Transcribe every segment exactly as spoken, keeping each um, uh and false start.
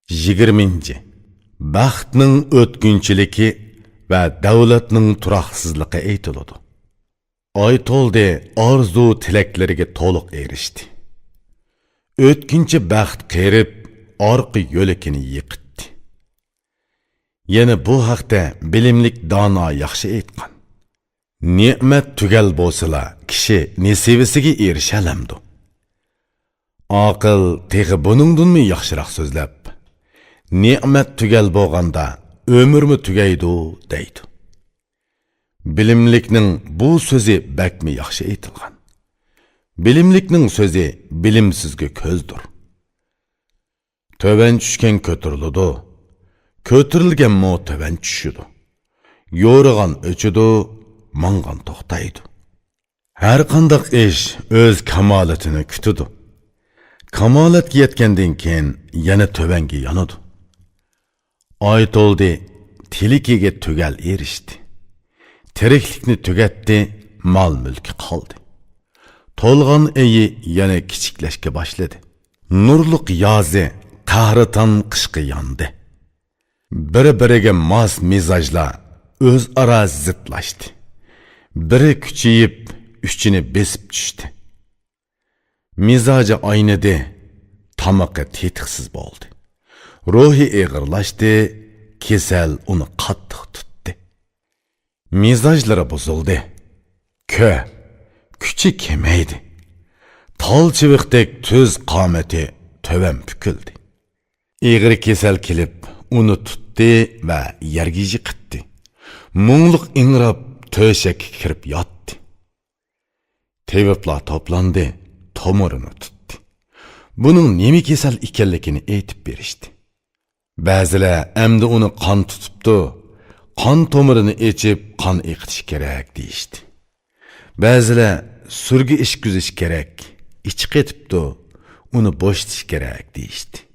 يىگىرمىنچى، بەختنىڭ ئۆتكۈنچىلىكى ۋە دەۋلەتنىڭ تۇراقسىزلىقى ئېيتىلىدۇ. ئايتولدى ئارزۇ-تىلەكلىرىگە تولۇق ئېرىشتى. ئۆتكۈنچى بەخت قېرىپ، ئارقا يۆلىكىنى يىقىتتى. يەنە بۇ ھەقتە بىلىملىك دانا ياخشى ئېيتقان: «نېمەت تۈگەل بولسىلا، كىشى نېسىۋىسىگە ئېرىشەلەمدۇ؟» ئاقىل تېخى بۇنىڭدىنمۇ ياخشىراق سۆزلەپ، «نېمەت تۈگەل بولغاندا، ئۆمۈرمۇ تۈگەيدۇ» دەيدۇ. بىلىملىكنىڭ بۇ سۆزى بەكمۇ ياخشى ئېيتىلغان. بىلىملىكنىڭ سۆزى بىلىمسىزگە كۆزدۇر. تۆۋەن چۈشكەن كۆتۈرۈلىدۇ، كۆتۈرۈلگەنمۇ تۆۋەن چۈشىدۇ. يورۇغان ئۆچىدۇ، ماڭغان توختايدۇ. ھەر قانداق ئىش ئۆز كامالىتىنى كۈتىدۇ. كامالەتكە يەتكەندىن كېيىن يەنە تۆۋەنگە يانىدۇ. ئايتولدى تىلىكىگە تۈگەل ئېرىشتى. تىرىكلىكنى تۈگەتتى، مال-مۈلكى قالدى. تولغان ئېيى يەنە كىچىكلەشكە باشلىدى. نۇرلۇق يازى قەھرىتان قىشقا ياندى. بىر-بىرىگە ماس مىزاجلار ئۆزئارا زىتلاشتى. بىرى كۈچىيىپ، ئۈچىنى بېسىپ چۈشتى. مىزاجى ئاينىدى، تامىقى تېتىقسىز بولدى. روھى ئېغىرلاشتى، كېسەل ئۇنى قاتتىق تۇتتى. مىزاجلىرى بۇزۇلدى. كۆ، كۈچى كېمەيدى. تال چىۋىقتەك تۈز قامىتى تۆۋەن پۈكۈلدى. ئېغىر كېسەل كېلىپ، ئۇنى تۇتتى ۋە يەرگە يىقىتتى. مۇڭلۇق ئىڭراپ، تۆشەككە كىرىپ ياتتى. تېۋىپلار توپلاندى، تومۇرىنى تۇتتى. بۇنىڭ نېمە كېسەل ئىكەنلىكىنى ئېيتىپ بېرىشتى. بەزىلەر ئەمدى ئۇنى قان تۇتۇپتۇ، قان تومۇرىنى ئېچىپ، قان ئېقىتىش كېرەك دېيىشتى. بەزىلەر سۈرگە ئىچكۈزۈش كېرەك، ئىچى قېتىپتۇ، ئۇنى بوشىتىش كېرەك دېيىشتى.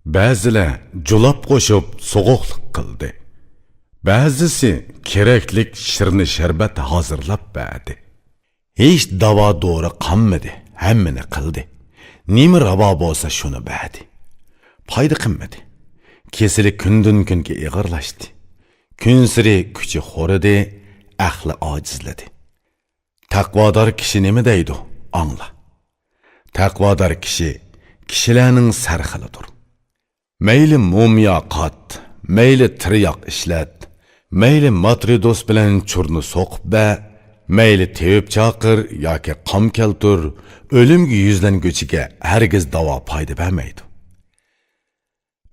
بەزىلەر جۇلاپ قوشۇپ سوغۇقلۇق قىلدى. بەزىسى كېرەكلىك شىرنە شەربەت ھازىرلاپ بەردى. ھېچ داۋا دورا قالمىدى، ھەممىنى قىلدى. نېمە راۋا بولسا شۇنى بەردى. پايدا قىلمىدى. كېسىلى كۈندىن-كۈنگە ئېغىرلاشتى. كۈنسېرى كۈچى خورىدى، ئەقلى ئاجىزلىدى. تەقۋادار كىشى نېمە دەيدۇ؟ ئاڭلا. تەقۋادار كىشى كىشىلەرنىڭ سەرخىلىدۇر. مەيلى مومىيا قات، مەيلى تىرياق ئىشلەت، مەيلى ماترىدوس بىلەن چۇرنى سوقۇپ بەر، مەيلى تېۋىپ چاقىر ياكى قام كەلتۈر، ئۆلۈمگە يۈزلەنگۈچىگە ھەرگىز داۋا پايدا بەرمەيدۇ.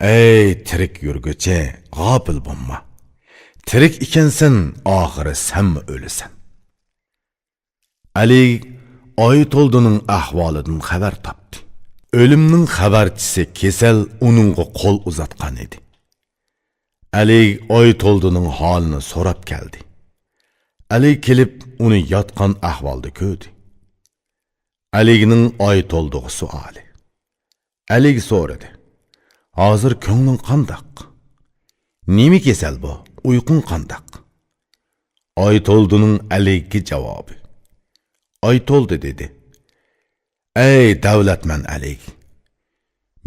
ئەي تىرىك يۈرگۈچى، غاپىل بولما. تىرىك ئىكەنسەن، ئاخىرى سەنمۇ ئۆلىسەن. ئەلى ئايتولدىنىڭ ئەھۋالىدىن خەۋەر تاپتى. ئۆلۈمنىڭ خەۋەرچىسى كېسەل ئۇنىڭغا قول ئۇزاتقان ئىدى. ئەلى ئايتولدىنىڭ ھالىنى سوراپ كەلدى. ئەلى كېلىپ ئۇنى ياتقان ئەھۋالدا كۆردى. ئەلىگنىڭ ئايتولدىغا سوئالى. ئەلىگ سورىدى: «ھازىر كۆڭلۈڭ قانداق؟ نېمە كېسەل بۇ؟ ئۇيقۇڭ قانداق؟» ئايتولدىنىڭ ئەلىگكە جاۋابى. ئايتولدى دېدى: «ئەي دەۋلەتمەن ئەلىگ!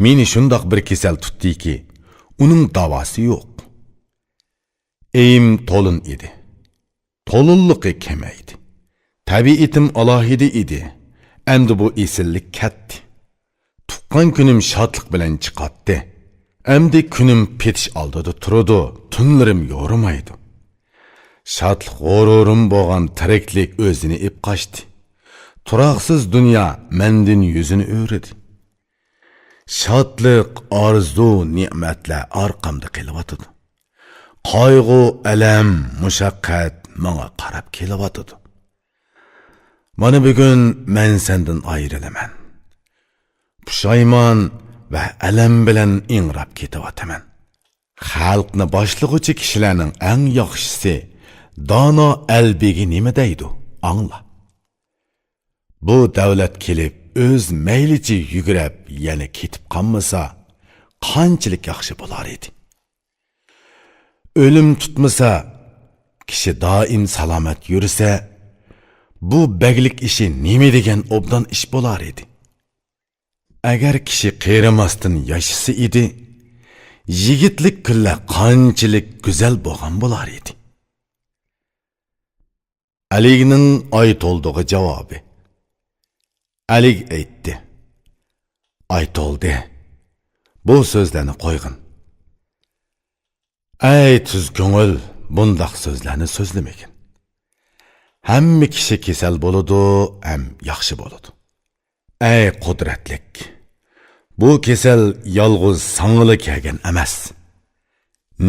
مېنى شۇنداق بىر كېسەل تۇتتىكى، ئۇنىڭ داۋاسى يوق. ئېيىم تولۇن ئىدى. تولۇنلۇقى كېمەيدى. تەبىئىتىم ئالاھىدە ئىدى. ئەمدى بۇ ئېسىللىك كەتتى. تۇغقان كۈنۈم شادلىق بىلەن چىقاتتى. ئەمدى كۈنۈم پېتىش ئالدىدا تۇرىدۇ، تۈنلىرىم يورۇمايدۇ. شادلىق غۇرۇرۇم بولغان تىرىكلىك ئۆزىنى ئېپ قاچتى. تۇراقسىز دۇنيا مەندىن يۈزىنى ئۆرۈدى. شادلىق، ئارزۇ، نېمەتلەر ئارقامدا قېلىۋاتىدۇ. قايغۇ، ئەلەم، مۇشەققەت ماڭا قاراپ كېلىۋاتىدۇ. مانا بۈگۈن مەن سەندىن ئايرىلىمەن. پۇشايمان ۋە ئەلەم بىلەن ئىڭراپ كېتىۋاتىمەن.» خەلقنى باشلىغۇچى كىشىلەرنىڭ ئەڭ ياخشىسى، دانا ئەلبېگى نېمە دەيدۇ، ئاڭلا. بۇ دەۋلەت كېلىپ، ئۆز مەيلىچە يۈگرەپ، يەنە كېتىپ قالمىسا، قانچىلىك ياخشى بولار ئىدى. ئۆلۈم تۇتمىسا، كىشى دائىم سالامەت يۈرسە، بۇ بەگلىك ئىشى نېمە دېگەن ئوبدان ئىش بولار ئىدى. ئەگەر كىشى قېرىماستىن ياشىسا ئىدى، يىگىتلىك كۈنلەر قانچىلىك گۈزەل بولغان بولار ئىدى. ئەلىگنىڭ ئايتولدىغا جاۋابى. ئەلىگ ئېيتتى: ئايتولدى، بۇ سۆزلەرنى قويغىن. ئەي تۈز كۆڭۈل، بۇنداق سۆزلەرنى سۆزلىمىگىن. ھەممە كىشى كېسەل بولىدۇ ھەم ياخشى بولىدۇ. ئەي قۇدرەتلىك، بۇ كېسەل يالغۇز ساڭىلا كەلگەن ئەمەس.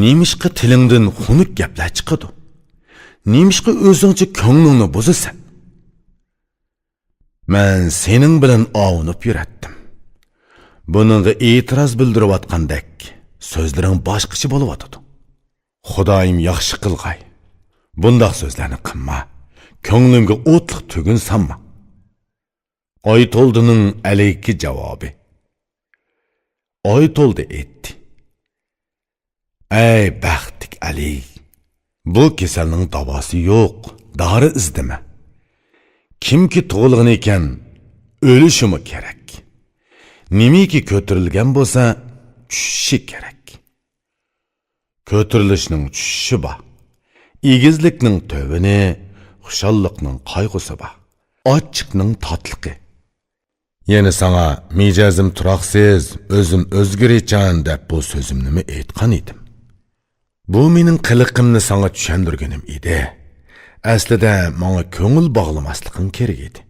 نېمىشقا تىلىڭدىن خۇنۈك گەپلەر چىقىدۇ؟ نېمىشقا ئۆزۈڭچە كۆڭلۈڭنى بۇزىسەن؟ مەن سېنىڭ بىلەن ئاۋۇنۇپ يۈرەتتىم. بۇنىڭغا ئېتىراز بىلدۈرۈۋاتقاندەك سۆزلىرىڭ باشقىچە بولۇۋاتىدۇ. خۇدايىم ياخشى قىلغاي. بۇنداق سۆزلەرنى قىلما. كۆڭلۈمگە ئوتلۇق تۈگۈن سالما. ئايتولدىنىڭ ئەلىگكە جاۋابى. ئايتولدى ئېيتتى: ئەي بەختلىك ئەلىگ، بۇ كېسەلنىڭ داۋاسى يوق، دارى ئىزدىمە. كىمكى تۇغۇلغىنى ئىكەن، ئۆلۈشىمۇ كېرەك. نېمىكى كۆتۈرۈلگەن بولسا، چۈشۈشى كېرەك. كۆتۈرۈلۈشنىڭ چۈشۈشى بار، ئېگىزلىكنىڭ تۆۋىنى، خۇشاللىقنىڭ قايغۇسى بار، ئاچچىقنىڭ تاتلىقى. يەنە ساڭا مىجەزىم تۇراقسىز، ئۆزۈم ئۆزگىرىچان دەپ بۇ سۆزۈمنىمۇ ئېيتقان ئىدىم. بۇ مېنىڭ قىلىقىمنى ساڭا چۈشەندۈرگىنىم ئىدى. ئەسلىدە ماڭا كۆڭۈل باغلىماسلىقىڭ كېرەك ئىدى.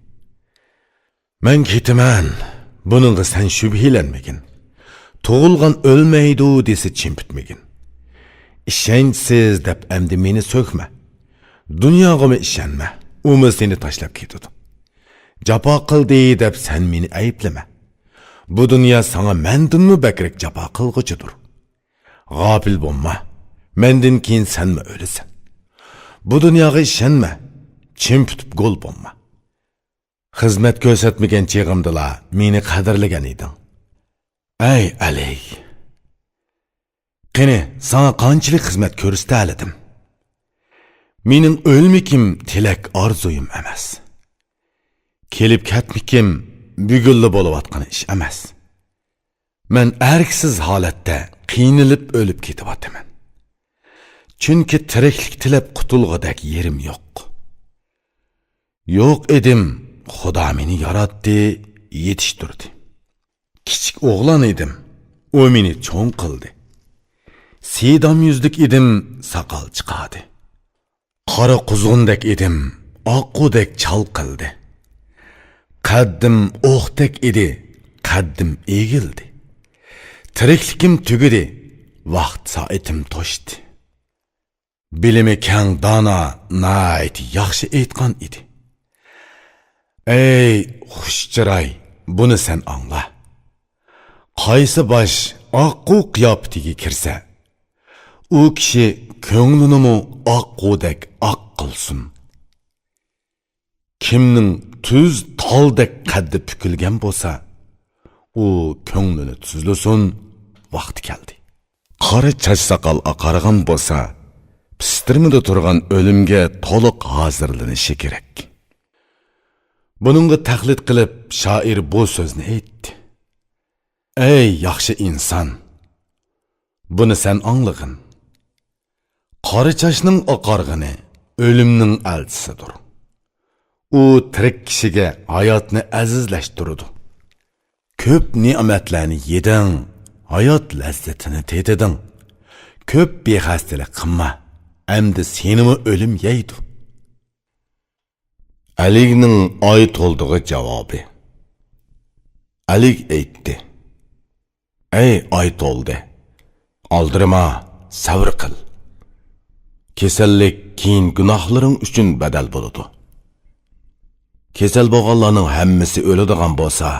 مەن كېتىمەن، بۇنىڭغا سەن شۈبھىلەنمىگىن. تۇغۇلغان ئۆلمەيدۇ دېسە چىمپىتمىگىن. ئىشەنچسىز دەپ ئەمدى مېنى سۆكمە. دۇنياغىمۇ ئىشەنمە، ئۇمۇ سېنى تاشلاپ كېتىدۇ. جاپا قىلدى دەپ سەن مېنى ئەيىبلىمە. بۇ دۇنيا ساڭا مەندىنمۇ بەكرەك جاپا قىلغۇچىدۇر. غاپىل بولما، مەندىن كېيىن سەنمۇ ئۆلىسەن. بۇ دۇنياغا ئىشەنمە، چىمپىتىپ گول بولما. خىزمەت كۆرسەتمىگەن چېغىمدىلا مېنى قەدىرلىگەن ئىدىڭ. ئەي ئەلىگ! قېنى، ساڭا قانچىلىك خىزمەت كۆرسىتەلىدىم؟ مېنىڭ ئۆلمىكىم تىلەك ئارزۇيۇم ئەمەس. كېلىپ كەتمىكىم بۈگۈنلا بولۇۋاتقان ئىش ئەمەس. مەن ئەركىسىز ھالەتتە قىينىلىپ ئۆلۈپ كېتىۋاتىمەن. چۈنكى تىرىكلىك تىلەپ قۇتۇلغۇدەك يېرىم يوق. يوق ئىدىم، خۇدا مېنى ياراتتى، يېتىشتۈردى. كىچىك ئوغلان ئىدىم، ئۇ مېنى چوڭ قىلدى. سىدام يۈزلۈك ئىدىم، ساقال چىقاردى. قارا قۇزغۇندەك ئىدىم، ئاققۇدەك چال قىلدى. قەددىم ئوقتەك ئىدى، قەددىم ئېگىلدى. تىرىكلىكىم تۈگىدى، ۋاقىت سائىتىم توشتى. بىلىمى كەڭ دانا ناھايىتى ياخشى ئېيتقان ئىدى. ئەي خۇش چىراي، بۇنى سەن ئاڭلا. قايسى باش ئاققۇ قىياپىتىگە كىرسە، ئۇ كىشى كۆڭلىنىمۇ ئاققۇدەك ئاق قىلسۇن. كىمنىڭ تۈز تالدەك قەددى پۈكۈلگەن بولسا، ئۇ كۆڭلىنى تۈزلىسۇن، ۋاقتى كەلدى. قارا چاچ ساقال ئاقارغان بولسا، پىستىرمىدا تۇرغان ئۆلۈمگە تولۇق ھازىرلىنىشى كېرەك. بۇنىڭغا تەقلىد قىلىپ، شائىر بۇ سۆزنى ئېيتتى. ئەي ياخشى ئىنسان! بۇنى سەن ئاڭلىغىن. قارا چاچنىڭ ئاقارغىنى ئۆلۈمنىڭ ئەلچىسىدۇر. ئۇ تىرىك كىشىگە ھاياتنى ئەزىزلەشتۈرىدۇ. كۆپ نېمەتلەرنى يېدىڭ، ھايات لەززىتىنى تېتىدىڭ. كۆپ بىخەستىلىك قىلما، ئەمدى سېنىمۇ ئۆلۈم يەيدۇ. ئەلىگنىڭ ئايتولدىغا جاۋابى. ئەلىگ ئېيتتى: ئەي ئايتولدى، ئالدىرىما، سەۋر قىل. كېسەللىك كېيىن گۇناھلىرىڭ ئۈچۈن بەدەل بولىدۇ. كېسەل بولغانلارنىڭ ھەممىسى ئۆلىدىغان بولسا،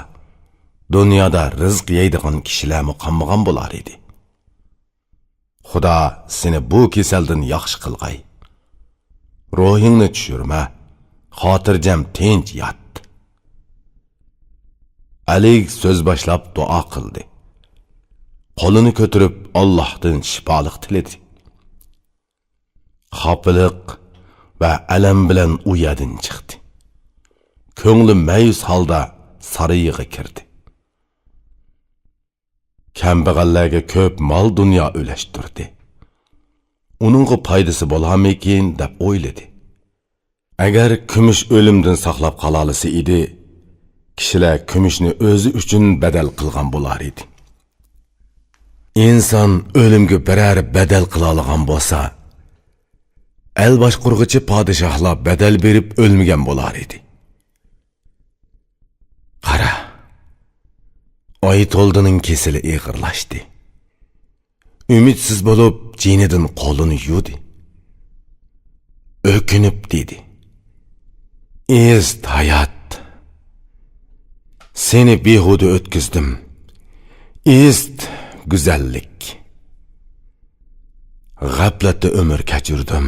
دۇنيادا رىزىق يەيدىغان كىشىلەرمۇ قالمىغان بولار ئىدى. خۇدا سېنى بۇ كېسەلدىن ياخشى قىلغاي. روھىڭنى چۈشۈرمە، خاتىرجەم تىنچ يات. ئەلىگ سۆز باشلاپ دۇئا قىلدى. قولىنى كۆتۈرۈپ ئاللاھتىن شىپالىق تىلىدى. خاپىلىق ۋە ئەلەم بىلەن ئۇ يەردىن چىقتى. كۆڭلى مەيۈس ھالدا سارىيىغا كىردى. كەمبەغەللەرگە كۆپ مال-دۇنيا ئۈلەشتۈردى. ئۇنىڭغا پايدىسى بولارمىكىن دەپ ئويلىدى. ئەگەر كۈمۈش ئۆلۈمدىن ساقلاپ قالالىسا ئىدى، كىشىلەر كۈمۈشنى ئۆزى ئۈچۈن بەدەل قىلغان بولار ئىدى. ئىنسان ئۆلۈمگە بىرەر بەدەل قىلالىغان بولسا، ئەل باشقۇرغۇچى پادىشاھلار بەدەل بېرىپ ئۆلمىگەن بولار ئىدى. قارا، ئايتولدىنىڭ كېسىلى ئېغىرلاشتى. ئۈمىدسىز بولۇپ، جېنىدىن قولىنى يۇدى. ئۆكۈنۈپ دېدى: «ئىزت ھايات، سېنى بىھۇدە ئۆتكۈزدۈم. ئىزت گۈزەللىك. غەپلەتتە ئۆمۈر كەچۈردۈم.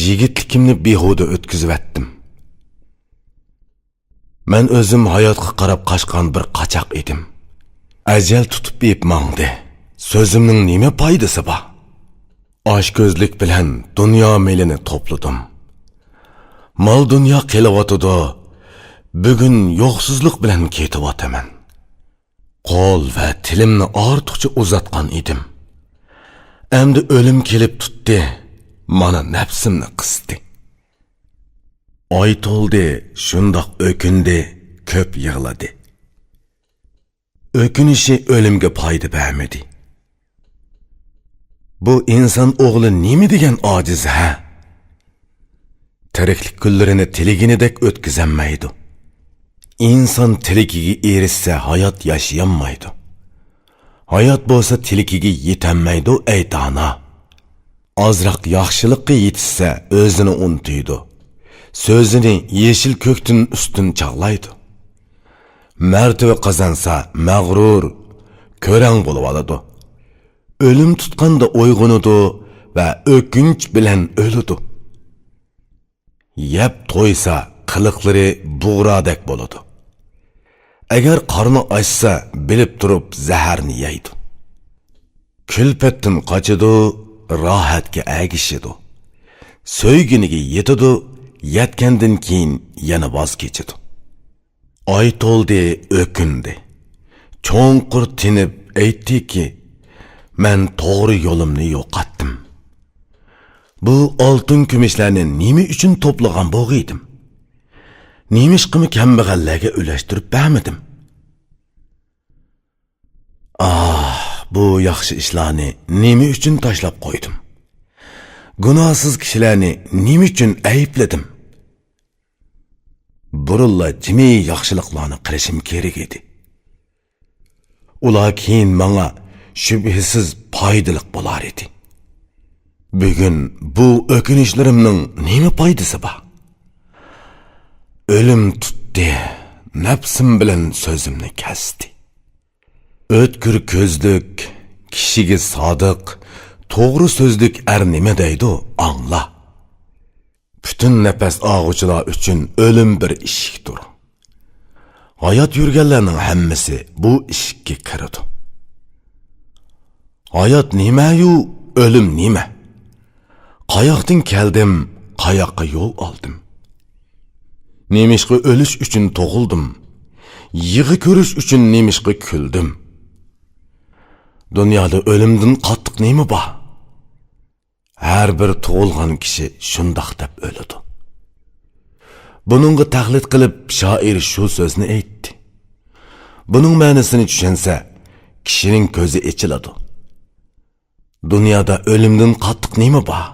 يىگىتلىكىمنى بىھۇدە ئۆتكۈزۈۋەتتىم. مەن ئۆزۈم ھاياتقا قاراپ قاچقان بىر قاچاق ئىدىم. ئەجەل تۇتۇپ ئېيىپ ماڭدى. سۆزۈمنىڭ نېمە پايدىسى بار؟ ئاچكۆزلۈك بىلەن دۇنيا مېلىنى توپلىدىم. مال-دۇنيا قېلىۋاتىدۇ. بۈگۈن يوقسۇزلۇق بىلەن كېتىۋاتىمەن. قول ۋە تىلىمنى ئارتۇقچە ئۇزاتقان ئىدىم. ئەمدى ئۆلۈم كېلىپ تۇتتى، مانا نەپسىمنى قىستى.» ئايتولدى شۇنداق ئۆكۈندى، كۆپ يىغلىدى. ئۆكۈنۈشى ئۆلۈمگە پايدا بەرمىدى. بۇ ئىنسان ئوغلى نېمە دېگەن ئاجىز ھە؟ تىرىكلىك كۈنلىرىنى تىلىگىنىدەك ئۆتكۈزەلمەيدۇ. ئىنسان تىلىكىگە ئېرىشسە، ھايات ياشىيالمايدۇ. ھايات بولسا تىلىكىگە يېتەلمەيدۇ، ئەي دانا. ئازراق ياخشىلىققا يېتىشسە، ئۆزىنى ئۇنتۇيدۇ. سۆزىنى يېشىل كۆكتىن ئۈستۈن چاغلايدۇ. مەرتىۋە قازانسا، مەغرۇر، كۆرەڭ بولۇۋالىدۇ. ئۆلۈم تۇتقاندا ئويغىنىدۇ ۋە ئۆكۈنچ بىلەن ئۆلىدۇ. يەپ تويسا، قىلىقلىرى بۇغرادەك بولىدۇ. ئەگەر قارنى ئاچسا، بىلىپ تۇرۇپ زەھەرنى يەيدۇ. كۈلپەتتىن قاچىدۇ، راھەتكە ئەگىشىدۇ. سۆيگىنىگە يېتىدۇ، يەتكەندىن كېيىن يەنە ۋاز كېچىدۇ. ئايتولدى ئۆكۈندى. چوڭقۇر تىنىپ ئېيتتىكى، مەن توغرا يولۇمنى يوقاتتىم. بۇ ئالتۇن كۈمۈشلەرنى نېمە ئۈچۈن توپلىغان بولغىيدىم؟ نېمىشقىمۇ كەمبەغەللەرگە ئۈلەشتۈرۈپ بەرمىدىم؟ ئاھ، بۇ ياخشى ئىشلارنى نېمە ئۈچۈن تاشلاپ قويدۇم؟ گۇناھسىز كىشىلەرنى نېمە ئۈچۈن ئەيىبلىدىم؟ بۇرۇنلا جىمى ياخشىلىقلارنى قىلىشىم كېرەك ئىدى. ئۇلار كېيىن ماڭا شۈبھىسىز پايدىلىق بولار ئىدى. بۈگۈن بۇ ئۆكۈنۈشلىرىمنىڭ نېمە پايدىسى بار؟ ئۆلۈم تۇتتى، نەپسىم بىلەن سۆزۈمنى كەستى. ئۆتكۈر كۆزلۈك، كىشىگە سادىق، توغرا سۆزلۈك ئەر نېمە دەيدۇ، ئاڭلا. پۈتۈن نەپەس ئالغۇچىلار ئۈچۈن ئۆلۈم بىر ئىشىكتۇر. ھايات يۈرگەنلەرنىڭ ھەممىسى بۇ ئىشىككە كىرىدۇ. ھايات نېمەيۇ، ئۆلۈم نېمە؟ قاياقتىن كەلدىم، قاياققا يول ئالدىم؟ نېمىشقا ئۆلۈش ئۈچۈن تۇغۇلدۇم؟ يىغا كۆرۈش ئۈچۈن نېمىشقا كۈلدۈم؟ دۇنيادا ئۆلۈمدىن قاتتىق نېمە بار؟ ھەر بىر تۇغۇلغان كىشى شۇنداق دەپ ئۆلىدۇ. بۇنىڭغا تەقلىد قىلىپ، شائىر شۇ سۆزنى ئېيتتى. بۇنىڭ مەنىسىنى چۈشەنسە، كىشىنىڭ كۆزى ئېچىلىدۇ. دۇنيادا ئۆلۈمدىن قاتتىق نېمە بار؟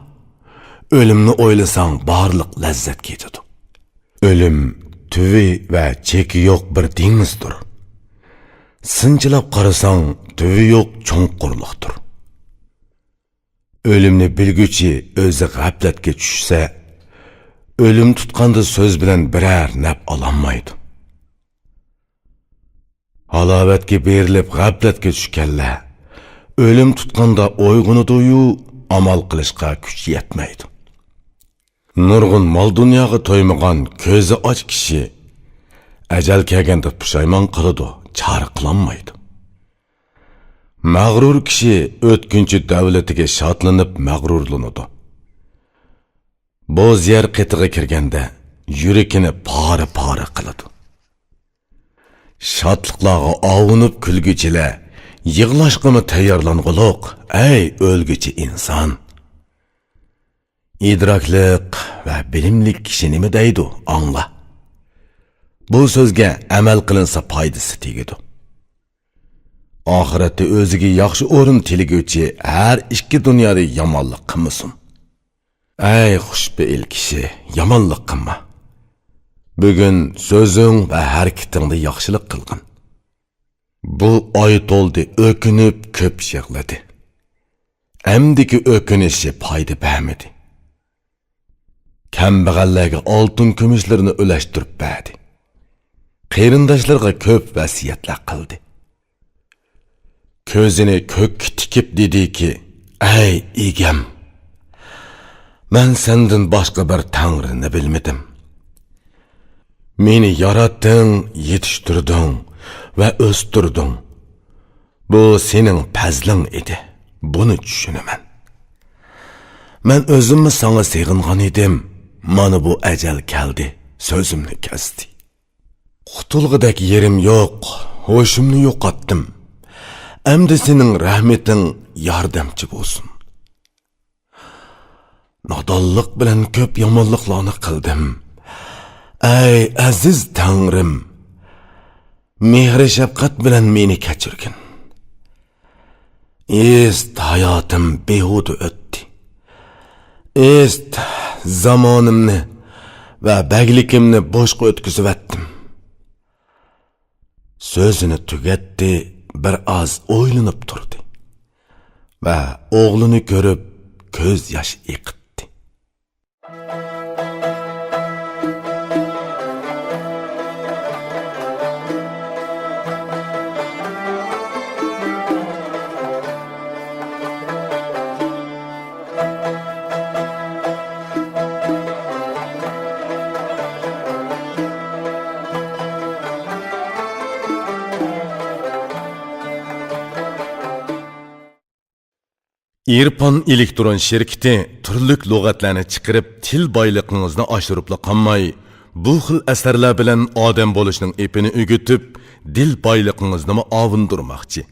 ئۆلۈمنى ئويلىساڭ، بارلىق لەززەت كېتىدۇ. ئۆلۈم تۈۋى ۋە چېكى يوق بىر دېڭىزدۇر. سىنچىلاپ قارىساڭ، تۈۋى يوق چوڭقۇرلۇقتۇر. ئۆلۈمنى بىلگۈچى ئۆزى غەپلەتكە چۈشسە، ئۆلۈم تۇتقاندا سۆز بىلەن بىرەر نەپ ئالالمايدۇ. ھالاۋەتكە بېرىلىپ غەپلەتكە چۈشكەنلەر ئۆلۈم تۇتقاندا ئويغىنىدۇيۇ، ئامال قىلىشقا كۈچ يەتمەيدۇ. نۇرغۇن مال-دۇنياغا تويمىغان كۆزى ئاچ كىشى ئەجەل كەلگەندە پۇشايمان قىلىدۇ، چارە قىلالمايدۇ. مەغرۇر كىشى ئۆتكۈنچى دەۋلىتىگە شادلىنىپ مەغرۇرلىنىدۇ. بوز يەر قېتىغا كىرگەندە يۈرىكىنى پارە-پارە قىلىدۇ. شادلىقلارغا ئاۋۇنۇپ كۈلگۈچىلەر يىغلاشقىمۇ تەييارلانغۇلۇق، ئەي ئۆلگۈچى ئىنسان! ئىدراكلىق ۋە بىلىملىك كىشى نېمە دەيدۇ، ئاڭلا. بۇ سۆزگە ئەمەل قىلىنسا پايدىسى تېگىدۇ. ئاخىرەتتە ئۆزىگە ياخشى ئورۇن تىلىگۈچى ھەر ئىككى دۇنيادا يامانلىق قىلمىسۇن. ئەي خۇشپېئىل كىشى، يامانلىق قىلما. بۈگۈن سۆزۈڭ ۋە ھەرىكىتىڭدە ياخشىلىق قىلغىن. بۇ ئاي تولدى ئۆكۈنۈپ كۆپ يىغلىدى. ئەمدىكى ئۆكۈنۈشى پايدا بەرمىدى. كەمبەغەللەرگە ئالتۇن كۈمۈشلىرىنى ئۈلەشتۈرۈپ بەردى. قېرىنداشلىرىغا كۆپ ۋەسىيەتلەر قىلدى. كۆزىنى كۆككە تىكىپ دېدىكى، ئەي ئىگەم! مەن سەندىن باشقا بىر تەڭرىنى بىلمىدىم. مېنى ياراتتىڭ، يېتىشتۈردۈڭ ۋە ئۆستۈردۈڭ. بۇ سېنىڭ پەزلىڭ ئىدى، بۇنى چۈشىنىمەن. مەن ئۆزۈممۇ ساڭا سېغىنغان ئىدىم، مانا بۇ ئەجەل كەلدى، سۆزۈمنى كەستى. قۇتۇلغۇدەك يېرىم يوق، ھوشۇمنى يوقاتتىم. ئەمدى سېنىڭ رەھمىتىڭ ياردەمچى بولسۇن. نادانلىق بىلەن كۆپ يامانلىقلارنى قىلدىم. ئەي ئەزىز تەڭرىم، مېھرى شەپقەت بىلەن مېنى كەچۈرگىن. ئىست ھاياتىم بىھۇدە ئۆتتى. ئىست زامانىمنى ۋە بەگلىكىمنى بوشقا ئۆتكۈزۈۋەتتىم. سۆزىنى تۈگەتتى، بىر ئاز ئويلىنىپ تۇردى ۋە ئوغلىنى كۆرۈپ كۆز ياش ئېقىتتى. ئىرپان ئېلېكترون شىركىتى تۈرلۈك لۇغەتلەرنى چىقىرىپ، تىل بايلىقىڭىزنى ئاشۇرۇپلا قالماي، بۇ خىل ئەسەرلەر بىلەن ئادەم بولۇشنىڭ ئېپىنى ئۆگىتىپ، دىل بايلىقىڭىزنىمۇ ئاۋۇندۇرماقچى.